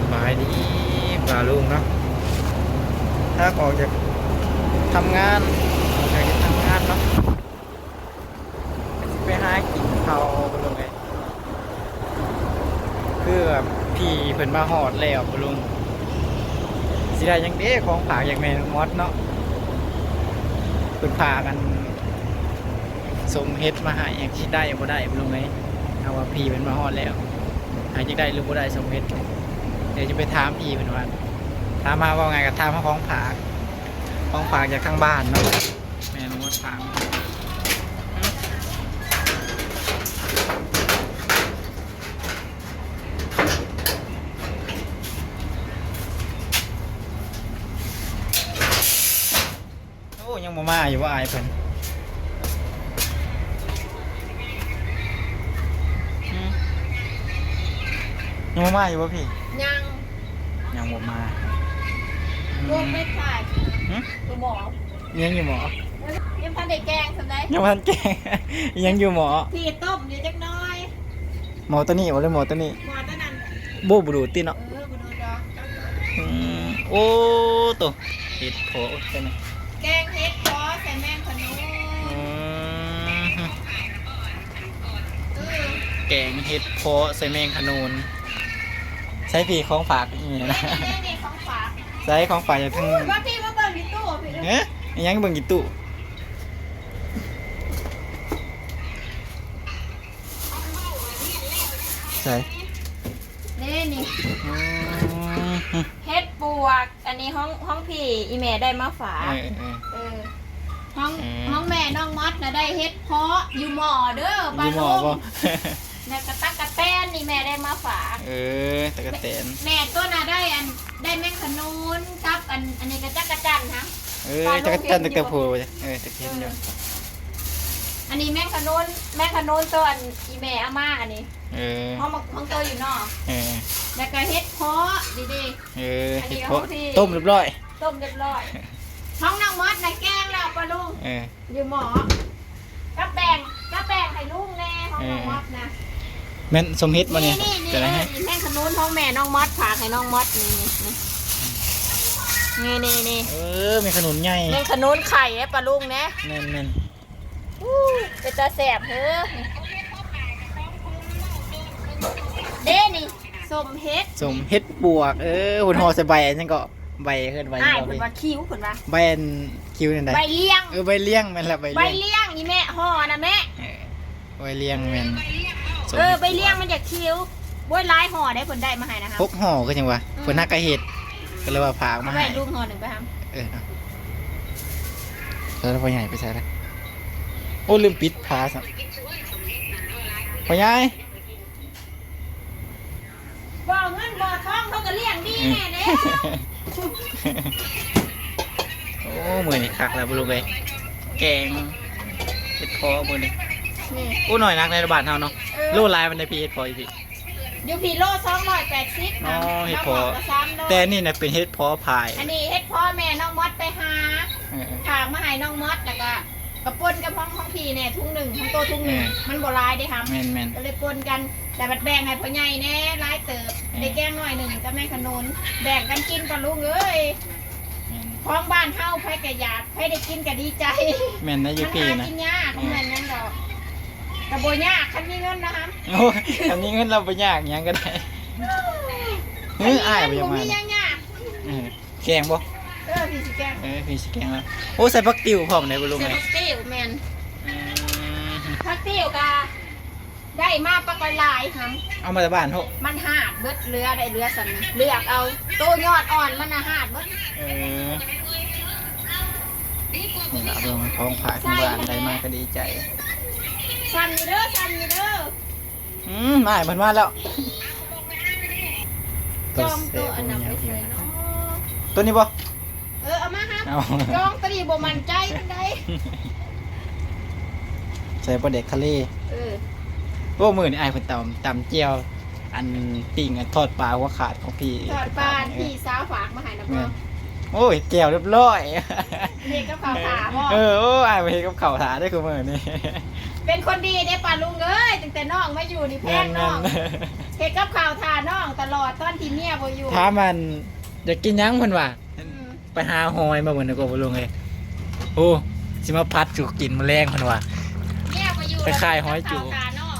ສະບາຍດີປ້າລຸງເນາະ. ຖ້າອອກຈາກທຳງານ ອອກຈາກເຮັດທຳງານເນາະ ຊິໄປຫາກິນເຂົ້າ ປ້າລຸງເອີຍ. ຄືແບບພີ່ເພິ່ນມາຮອດແລ້ວປ້າລຸງ. ຊິໄດ້ຫຍັງເດ້ ຂອງຝາກຈາກແມ່ນ້ອງມອດເນາະ. ເພິ່ນຝາກອັນ ສົ້ມເຫັດມາໃຫ້ ຫາກຊິໄດ້ບໍ່ໄດ້ ປ້າລຸງເອີຍ. ເຮົາວ່າພີ່ເພິ່ນມາຮອດແລ້ວ ຫາກຊິໄດ້ຫຼືບໍ່ໄດ້ສົ້ມເຫັດ. ດຽວຈະໄປຖາມພີ່ເພິ່ນວ່າ ຖາມມາເວົ້າໄງກໍຖາມຫາຂອງຝາກ ຂອງຝາກຈາກທາງບ້ານເນາະ. ແມ່ນ້ອງມອດຝາກ. ໂອ້ ຍັງບໍ່ມາຢູ່ບໍ່ ອ້າຍເພິ່ນ? ຫືມ ຍັງບໍ່ມາຢູ່ບໍ່ພີ່? ຍັງ ຍັງບໍ່ມາ. ອືມ ລົງໄປຂາຍ ຫືມ ຢູ່ໝໍ້ ຍັງຢູ່ໝໍ້. ຍັງບໍ່ທັນໄດ້ແກງສ່ຳໃດ ຍັງບໍ່ທັນແກງ ຍັງຢູ່ໝໍ້. ທີ່ຕົ້ມຢູ່ຈັກໜ້ອຍ. ໝໍ້ໂຕນີ້ບໍ່ ຫຼືໝໍ້ໂຕນີ້? ໝໍ້ໂຕນັ້ນ. ບໍ່ ບໍ່ດູດຕິເນາະ. ເອີ ບໍ່ດູດດອກ. ອືມ ໂອ້ ໂຕ ເຫັດເຜາະ ໂອ້ຍ ແກງ ແກງເຫັດເຜາະໃສ່ແມງຂະໜູນ. ອືມ ເອີ ແກງເຫັດເຜາະໃສ່ແມງຂະໜູນ. ໃສ່ພີ້ຂອງຝາກອີ່ແມ່ນະ. ນີ້ໆໆ ຂອງຝາກ. ໃສ່ຂອງຝາກຢູ່ທາງ ໂອ້ຍ ມາພີ້ ມາເບິ່ງຢູ່ຕູ້ພີ້. ເອີ ອີ່ຫຍັງເບິ່ງຢູ່ຕູ້? ໃສ່ ນີ້ ນີ້ ອືມ ເຫັດປວກ ອັນນີ້ຂອງ ຂອງພີ່ ອີ່ແມ່ໄດ້ມາຝາກ. ເອີ ເອີ ເອີ ຂອງ ເອີ ຂອງແມ່ນ້ອງມອດນະໄດ້ເຫັດເຜາະຢູ່ໝໍ້ເດີ ຢູ່ໝໍ້ບໍ່? ແລ້ວກໍຕັກກະແຕນນີ້ແມ່ໄດ້ມາຝາກ. ເອີ ຕັກກະແຕນ ແມ່ຕົວນະໄດ້ອັນ ໄດ້ແມງຂະໜູນກັບອັນ ອັນນີ້ກໍຈັກກະຈັ່ນຫະ. ເອີ ຈັກກະຈັ່ນ ຕັກກະໂພ ເອີ ຈັກເຫັນຢູ່. ເອີ ອັນນີ້ແມງຂະໜູນ ແມງຂະໜູນຕົວອັນອີ່ແມ່ເອົາມາອັນນີ້. ເອີ ຂອງ ຂອງໂຕຢູ່ນອກ. ເອີ ແລ້ວກໍເຫັດເຜາະນີ້ເດ້. ເອີ ອັນນີ້ ເຫັດເຜາະ ຂອງພີ່ ຕົ້ມຮຽບຮ້ອຍ ຕົ້ມຮຽບຮ້ອຍ. ຂອງນ້ອງມອດນະແກງແລ້ວປ້າລຸງ. ເອີ ຢູ່ໝໍ້ ກັບແບ່ງ ກັບແບ່ງໃຫ້ລຸງແດ່ ຂອງ ເອີ ນ້ອງມອດນະ. ແມ່ນສົ້ມເຫັດບໍ່ນີ້? ນີ້ ນີ້ ເອີ ແມງຂະໜູນຂອງແມ່ນ້ອງມອດ ຝາກໃຫ້ນ້ອງມອດນີ້ ນີ້ ນີ້ ນີ້ ນີ້. ເອີ ແມງຂະໜູນໃຫຍ່ ແມງຂະໜູນໄຂ່ໃຫ້ປ້າລຸງແດ່. ແມ່ນໆ ອູ້ ເປັນຕາແຊບເຮີ. ເດ້ນີ້ ສົ້ມເຫັດ ສົ້ມເຫັດປວກ. ເອີ ເພິ່ນຫໍ່ໃສ່ໃບອັນຫຍັງເກາະ ໃບ ເອີ້ນໃບຫຍັງ ອ້າຍເພິ່ນວ່າຄິວ ເພິ່ນວ່າ ໃບອັນຄິວນັ້ນໃດ ໃບລຽງ. ເອີ ໃບລຽງ ແມ່ນລະ ໃບລຽງ ໃບລຽງ ອີ່ແມ່ຫໍ່ນະແມ່. ເອີ ໃບລຽງແມ່ນ ເອີ ໃບລຽງມັນຈະຄິວ. ໂອ້ຍ ຫຼາຍຫໍ່ໃດ ເພິ່ນໄດ້ມາໃຫ້ນະ ຫົກຫໍ່ຄືຫຍັງວະ. ອືມ ເພິ່ນຫາກະເຮັດ ກໍເລີຍວ່າຝາກມາໃຫ້ ເອົາໃຫ້ລຸງຫໍ່ໜຶ່ງໄປຫາ. ເອີ ເອົາ ແລ້ວພໍ່ໃຫຍ່ໄປໃສລະ? ໂອ້ ລືມປິດຝາຊ້ຳ. ພໍ່ໃຫຍ່ ບໍ່ເງິນບໍ່ທອງເຂົາກໍລ້ຽງດີແນ່ເດ້. ອືມ ໂອ້ ມື້ນີ້ຄັກແລ້ວບໍ່ລູກເອີຍ ແກງເຫັດເຜາະມື້ນີ້. ນີ້ ໂອ້ ໜ້ອຍນັກໃນບ້ານເຮົາເນາະ. ເອີ ໂລຫຼາຍປານໃດພີ່ ເຫັດເຜາະຢູ່ພີ້? ຢູ່ພີ້ໂລສອງຮ້ອຍແປດສິບ. ອໍ ເຫັດເຜາະ ແຕ່ອັນນີ້ນະເປັນເຫັດເຜາະພາຍ. ອັນນີ້ເຫັດເຜາະແມ່ນ້ອງມອດໄປຫາ ເອີ ຝາກມາໃຫ້ນ້ອງມອດ ແລ້ວກະ ກະປົນກັບຂອງ ຂອງພີ່ແດ່ ທຸງໜຶ່ງ ຂອງໂຕທຸງໜຶ່ງ. ເອີ ມັນບໍ່ຫຼາຍເດ້ຫຳ. ແມ່ນໆ ກໍເລີຍປົນກັນ ແຕ່ບັດແບ່ງໃຫ້ພໍ່ໃຫຍ່ແດ່ຫຼາຍເຕີບ. ເອີ ໄດ້ແກງໜ້ອຍໜຶ່ງກັບແມງຂະໜູນ ແບ່ງກັນກິນປະລຸງເອີຍ. ແມ່ນ ຂອງບ້ານເຮົາໃຜກະຢາກ ໃຜໄດ້ກິນກະດີໃຈ. ແມ່ນນະ ຢູ່ພີ້ນະ ຫາກິນຍາກ. ເອີ ບໍ່ແມ່ນຫຍັງດອກ ກະບໍ່ຍາກ ຄັນມີເງິນນະຫຳ. ໂອ້ຍ ຄັນມີເງິນລະບໍ່ຍາກຫຍັງກະໄດ້. ເອີ ອ້າຍບໍ່ຢາກມາ ບໍ່ມີຫຍັງຍາກ. ເອີ ແກງບໍ່? ເອີ ພີ່ຊິແກງ ເອີ ພີ່ຊິແກງແລ້ວ. ໂອ້ ໃສ່ຜັກຕິ້ວພ້ອມເດ້ບໍ່ລຸງ? ໃສ່ຜັກຕິ້ວ ແມ່ນ. ອືມ ຜັກຕິ້ວກະໄດ້ມາປັກຫຼາຍໆຫຳ. ເອົາມາແຕ່ບ້ານເນາະ. ມັນຫາດເບິດ ເຫຼືອໄດ້ເຫຼືອສ່ຳນີ້ ເລືອກເອົາ ໂຕຍອດອ່ອນມັນນະຫາດເບິດ. ເອີ ນີ້ລະເບິ່ງຂອງຝາກທາງບ້ານໄດ້ມາກະດີໃຈ. ສ່ຳນີ້ເດີ ສ່ຳນີ້ເດີ. ອືມ ອ້າຍເພິ່ນມາແລ້ວ. ໂຕແຊບ ໂຕອັນນັ້ນໄປໃສເນາະ? ໂຕນີ້ບໍ່? ເອີ ເອົາມາຫາ ເອົາ ຈອງໂຕນີ້ບໍ່ໝັ້ນໃຈປານໃດ. ໃສ່ປາແດກທະເລ. ເອີ ໂອ້ ມື້ນີ້ອ້າຍເພິ່ນຕຳ ຕຳແຈ່ວ ອັນ ປີ້ງ ອັນ ທອດປາຫົວຂາດຂອງພີ່ ທອດປາ ເອີ ພີ່ສາວຝາກມາໃຫ້ນະ. ແມ່ນ ໂອ້ຍ ແຈ່ວຮຽບຮ້ອຍ. ເຮັດກັບເຂົ້າຖ້າບໍ່? ເອີ ໂອ້ ອ້າຍເຮັດກັບເຂົ້າຖ້າເດ້ ຄືມື້ນີ້. ເປັນຄົນດີເດ້ປ້າລຸງເອີຍ, ຕັ້ງແຕ່ນ້ອງມາຢູ່ນີ້ແພງນ້ອງ, ແມ່ນໆ ເຮັດກັບຂ້າວຖ້ານ້ອງຕະຫຼອດຕອນທີ່ເມຍບໍ່ຢູ່. ຖາມອັນ ຢາກກິນຫຍັງເພິ່ນວ່າ ອືມ ໄປຫາຫອຍມາເບິ່ງດີກວ່າປ້າລຸງເອີຍ. ໂອ້ ຊິມາຜັດສູ່ກິນມື້ແລງເພິ່ນວ່າ ເມຍບໍ່ຢູ່ ໄປຂາຍຫອຍຈູ່ ເຮັດກັບຂ້າວຖ້ານ້ອງ.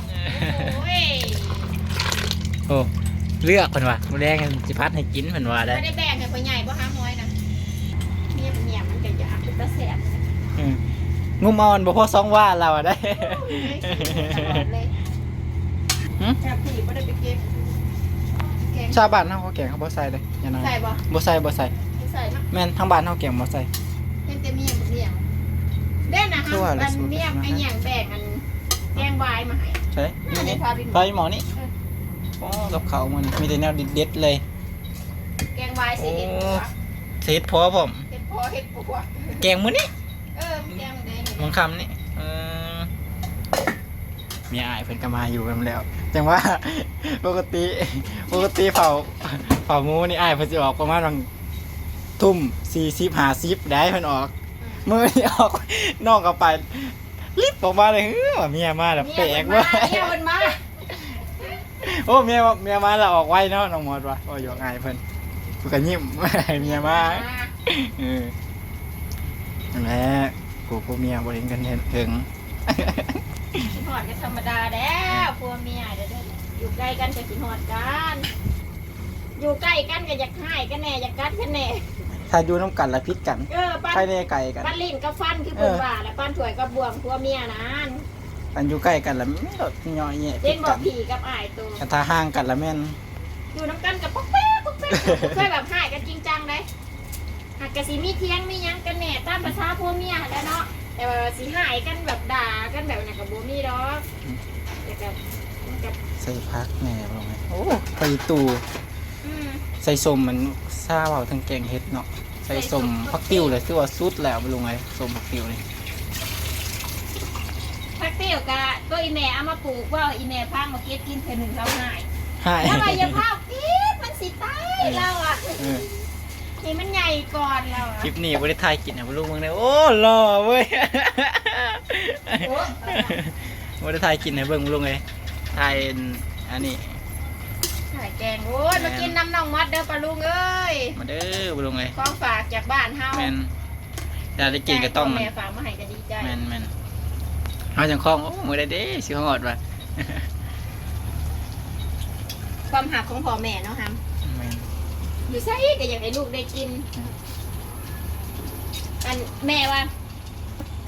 ໂອ້ຍ ໂອ້ ເລືອກເພິ່ນວ່າ ມື້ແລງຊິຜັດໃຫ້ກິນເພິ່ນວ່າໄດ໋. ບໍ່ໄດ້ແບ່ງໃຫ້ພໍ່ໃຫຍ່ບໍ່ຫາຫອຍນະ? ເມຍເມຍມັນກໍຢາກ ເປັນຕາແຊບ. ອືມ ງຸ້ມເອົາອັນບໍ່ພໍສອງວາລາວໄດ໋. ໂອ້ຍ ຕະຫຼອດເລີຍ. ຫຶ? ຈາກທີ່ບໍ່ໄດ້ໄປເກັບ ແກງ ຊາວບ້ານເຮົາເຂົາແກງເຂົາບໍ່ໃສ່ເດ້ຍານາງ. ໃສ່ບໍ່? ບໍ່ໃສ່ ບໍ່ໃສ່. ບໍ່ໃສ່ເນາະ. ແມ່ນ ທາງບ້ານເຮົາແກງບໍ່ໃສ່. ເຫັນແຕ່ເມຍ ເມຍເດ້ນະ. ຄືວ່າລະ ອັນເມຍ ອັນຫຍັງແບກອັນແກງຫວາຍມາໃຫ້. ໃສ່ ນີ້ ນີ້ ພາໄປໝໍນີ້. ເອີ ໂອ້ ກັບເຂົ້າມື້ນີ້ມີແຕ່ແນວເດັດໆເລີຍ. ແກງຫວາຍໃສ່ເຫັດ ໂອ້ ເຫັດເຜາະພ້ອມ. ເຫັດເຜາະ ເຫັດປວກ ແກງມື້ນີ້. ເອີ ແກງມື້ໃດນີ້ ມື້ຄ່ຳນີ້. ເອີ ເມຍອ້າຍເພິ່ນກໍມາຢູ່ນຳແລ້ວ. ຈັ່ງວ່າ ປົກກະຕິ ປົກກະຕິເຜົາ ເຜົາໝູນີ້ ອ້າຍເພິ່ນຊິອອກປະມານຫວ່າງທຸ່ມສີ່ສິບ ຫ້າສິບໄດ໋ ເພິ່ນອອກ. ອືມ ມື້ນີ້ອອກ ນ້ອງກໍໄປ ລິບອອກມາເລີຍ. ເອີ ວ່າເມຍມາແລ້ວ ເມຍ ແປກ ເພິ່ນມາ ເມຍເພິ່ນມາ. ໂອ້ ເມຍ ເມຍມາແລ້ວອອກໄວເນາະ ນ້ອງມອດວ່າ. ໂອ້ ຢອກອ້າຍເພິ່ນ ເພິ່ນກໍຍິ້ມ ເມຍມາ. ເອີ ນັ້ນແຫຼະ ຜູ້ ຜູ້ເມຍບໍ່ເຫັນກັນເຖິງ. ຄິດຮອດກໍທຳມະດາແລ້ວ ຜົວເມຍເດີ ຢູ່ໃກ້ກັນກໍຄິດຮອດກັນ, ຢູ່ໃກ້ກັນກໍຢາກຮ້າຍກັນແດ່ ຢາກກັດກັນແດ່. ຖ້າຢູ່ນຳກັນລະຜິດກັນ. ເອີ ປານ ໃຜແດ່ໃກ້ກັນ ປານລີ້ນກັບຟັນ ຄືເພິ່ນ ເອີ ວ່າລະ ປານຖ້ວຍກັບບ່ວງ ຜົວເມຍນັ້ນ. ອັນຢູ່ໃກ້ກັນລະມີລົດຍໍ້ແຍະ ເຫັນບໍ່ ຜິດກັນ ພີ່ກັບອ້າຍໂຕ. ແຕ່ຖ້າຫ່າງກັນລະແມ່ນ ຢູ່ນຳກັນກໍປົກແປັກ ປົກແປັກ ບໍ່ເຄີຍແບບຮ້າຍກັນຈິງຈັງເດ້. ຫາກກະຊິມີຖຽງມີຫຍັງກັນແດ່ ຕາມພາສາຜົວເມຍຫັ້ນແຫຼະເນາະ, ແຕ່ວ່າຊິຮ້າຍກັນແບບດ່າກັນແບບນັ້ນກໍບໍ່ມີດອກ. ອືມ ແຕ່ກໍ ມັນກໍ ໃສ່ຜັກແດ່ ໂອ້ ໄປຕູ່. ອືມ ໃສ່ສົ້ມ ມັນຊາເວົ້າເຖິງແກງເຫັດເນາະ, ໃສ່ສົ້ມ ໃສ່ສົ້ມຜັກຕິ້ວ ແຫຼະ ຖືວ່າສຸດແລ້ວລຸງເອີຍ. ສົ້ມຜັກຕິ້ວນີ້ ຜັກຕິ້ວກະໂຕອີ່ແມ່ເອົາມາປູກ ເວົ້າອີ່ແມ່ຟັງວ່າເກັບກິນເທື່ອໜຶ່ງລາວຮ້າຍ ຮ້າຍ ລາວວ່າຢ່າຟ້າວເກັບ ມັນຊິຕາຍ ເອີ ລາວວ່າ ເອີ ໃຫ້ມັນໃຫຍ່ກ່ອນລາວວ່າ. ຄລິບນີ້ບໍ່ໄດ້ຖ່າຍກິນໃຫ້ລຸງເບິ່ງເດີ. ໂອ້ ຫຼໍ່ເວີຍ ໂອ້ ບໍ່ໄດ້ຖ່າຍກິນໃຫ້ເບິ່ງລຸງເອີຍ, ຖ່າຍອັນນີ້ ຖ່າຍແກງ. ໂອ້ຍ ແມ່ນ ມາກິນນຳນ້ອງມອດເດີປ້າລຸງເອີຍ. ມາເດີປ້າລຸງເອີຍ ຂອງຝາກຈາກບ້ານເຮົາ. ແມ່ນ ຖ້າໄດ້ກິນກໍຕ້ອງ ແມ່ຝາກມາໃຫ້ກໍດີໃຈ. ແມ່ນໆ ເຮົາຈັ່ງຄອງ ໂອ້ ມື້ໃດເດ້ຊິຮອດວ່າ. ຄວາມຮັກຂອງພໍ່ແມ່ເນາະຮຳ. ແມ່ນ ຢູ່ໃສກໍຢາກໃຫ້ລູກໄດ້ກິນ. ອືມ ອັນແມ່ວ່າ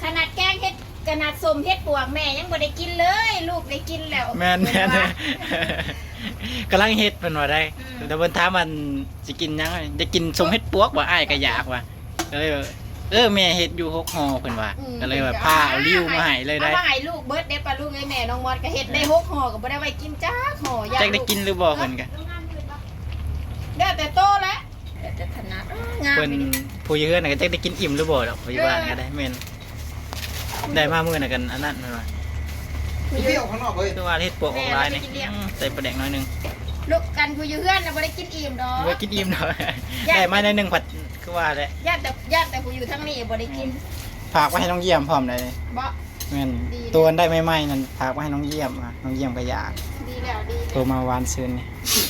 ຂະໜາດແກງເຫັດ ຂະໜາດສົ້ມເຫັດປວກແມ່ຍັງບໍ່ໄດ້ກິນເລີຍ ລູກໄດ້ກິນແລ້ວ. ແມ່ນໆ ເພິ່ນວ່າ ກຳລັງເຮັດເພິ່ນວ່າໄດ໋. ອືມ ແລ້ວເພິ່ນຖາມວ່າຊິກິນຫຍັງ ຢາກກິນສົ້ມເຫັດປວກບໍ່ ອ້າຍກໍຢາກວ່າ. ກໍເລີຍວ່າ ເອີ ແມ່ເຮັດຢູ່ຫົກຫໍ່ເພິ່ນວ່າ. ອືມ ກໍເລີຍວ່າພາເອົາລິ້ວມາໃຫ້ເລີຍໄດ໋. ເອົາມາໃຫ້ລູກເບິດເດ້ປ້າລຸງເອີຍ. ແມ່ນ້ອງມອດກໍເຮັດໄດ້ຫົກຫໍ່ ກໍບໍ່ໄດ້ໄວ້ກິນຈັກຫໍ່. ຢາກ ຈັກໄດ້ກິນຫຼືບໍ່ເພິ່ນກໍ ແລ້ວແຕ່ໂຕແຫຼະ. ແຕ່ຖະໜັດ ງາມ ເພິ່ນ ຢູ່ນີ້ ຜູ້ຢູ່ເຮືອນນະກໍຈັກໄດ້ກິນອີ່ມຫຼືບໍ່ດອກ ຜູ້ຢູ່ບ້ານກໍໄດ້. ເອີ ແມ່ນ ໄດ້ມາມື້ນັ້ນກັນອັນນັ້ນເພິ່ນວ່າ ໄປທ່ຽວຂ້າງນອກເລີຍ ຄືວ່າເຫັດປວກອອກຫຼາຍນີ້. ແມ່ນ ໄປກິນລ້ຽງ ອືມ ໃສ່ປາແດກໜ້ອຍໜຶ່ງ. ລູກກັນ ຜູ້ຢູ່ເຮືອນນະບໍ່ໄດ້ກິນອີ່ມດອກ ບໍ່ໄດ້ກິນອີ່ມດອກ. ໄດ້ມາໜ້ອຍໜຶ່ງພັດຄືວ່າແຫຼະ. ຢ້ານແຕ່ ຢ້ານແຕ່ຜູ້ຢູ່ທາງນີ້ບໍ່ໄດ້ກິນ. ແມ່ນ ຝາກໄວ້ໃຫ້ນ້ອງຢ້ຽມພ້ອມໄດ໋. ບໍ່ ແມ່ນ ດີແລ້ວ ຕົວໄດ້ໃໝ່ໆນັ້ນ ຝາກໄວ້ໃຫ້ນ້ອງຢ້ຽມ. ນ້ອງຢ້ຽມກໍຢາກ ດີແລ້ວ ດີແລ້ວ ໂທມາວານຊືນນີ້.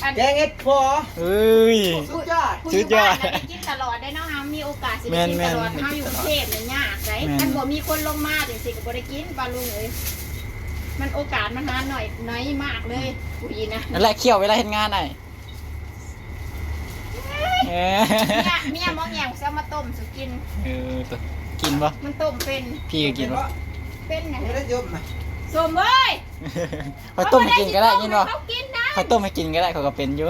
ອັນ ແກງເຫັດເຜາະ ເອີຍ ສຸດຍອດ ສຸດຍອດ ຜູ້ຢູ່ບ້ານນະໄດ້ກິນຕະຫຼອດເດ້ເນາະ. ເຮົາມີໂອກາດຊິໄດ້ກິນຕະຫຼອດ. ແມ່ນໆ ເຮົາຢູ່ກຸງເທບນີ້ຍາກໄດ໋. ແມ່ນ ຄັນບໍ່ມີຄົນລົງມາຈັ່ງຊີ້ກໍບໍ່ໄດ້ກິນປ້າລຸງເອີຍ. ມັນໂອກາດມັນຫາໜ້ອຍ ໜ້ອຍມາກເລີຍ. ອືມ ຜູ້ອີ່ນະ ນັ້ນແຫຼະ ຂ້ຽວເວລາເຮັດງານໄດ໋. ເອີ ເມຍ ເມຍໝໍແງວຊິເອົາມາຕົ້ມສູ່ກິນ. ເອີ ກິນບໍ່? ມັນຕົ້ມເປັນ. ພີ່ກໍກິນບໍ່? ເປັນຫຍັງ? ບໍ່ໄດ້ຍົມນະ ສົ້ມເວີຍ. ຂ້ອຍຕົ້ມໃຫ້ກິນກໍໄດ້ ຍິນບໍ່? ເຂົາກິນນະ ຂ້ອຍຕົ້ມໃຫ້ກິນກໍໄດ້ ຂ້ອຍກໍເປັນຢູ່.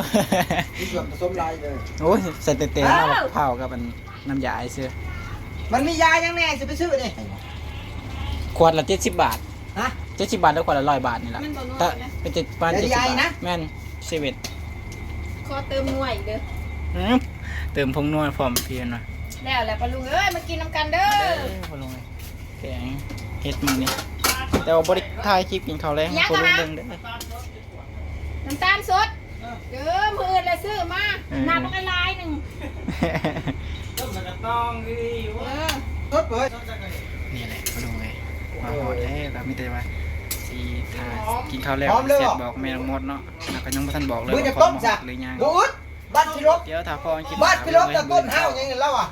ມີສ່ວນປະສົມຫຼາຍເລີຍ. ໂອ້ຍ ໃສ່ແຕ່ ແຕ່ ເອີ ນ້ຳໝາກພ້າວກັບອັນ ນ້ຳຢາຊື່. ມັນມີຢາຫຍັງແດ່ ຊິໄປຊື້ນີ້? ຂວດລະເຈັດສິບບາດ. ຮະ? ເຈັດສິບບາດ ຫຼືຂວດລະຮ້ອຍບາດນີ້ລະ. ມັນບໍ່ນວນນະ ເປັນເຈັດ ປະມານເຈັດສິບບາດ. ແມ່ນ ເຊເວັນ. ຂໍເຕີມນົວອີກເດີ. ອືມ ເຕີມຜົງນົວພ້ອມ ພີ່ເພິ່ນວ່າ. ແລ້ວແຫຼະປ້າລຸງເອີຍ ມາກິນນຳກັນເດີ. ມາເດີປ້າລຸງເອີຍ ແກງເຫັດມື້ນີ້ ແຕ່ວ່າບໍ່ໄດ້ຖ່າຍຄລິບກິນເຂົ້າແລງໃຫ້ພໍ່ລຸງເບິ່ງເດີ. ນ້ຳຕານສົດ. ເອີ ມື້ອື່ນລະຊື້ມາ. ເອີ ໜ້າບັກຫຼາຍໜຶ່ງ. ຕົ້ມແລ້ວກໍຕ້ອງດີໆ. ເອີ ສົດເວີຍ. ນີ້ແຫຼະປ້າລຸງເອີຍ ມາຮອດແລ້ວກໍມີແຕ່ວ່າ ຖ້າກິນເຂົ້າແລ້ວ ຊິບອກແມ່ນ້ອງມົດເນາະ ລະກະຍັງບໍ່ທັນບອກເລີຍວ່າຂອງມາຮອດຫຼືຍັງ. ບໍ່ອຶດ ບັດຊິລົບ ດຽວຖ້າພໍ້ຄລິບໜ້າ ບັດຊິລົບ ແລ້ວຕົ້ນຫ້າວຫຍັງລາວອະ.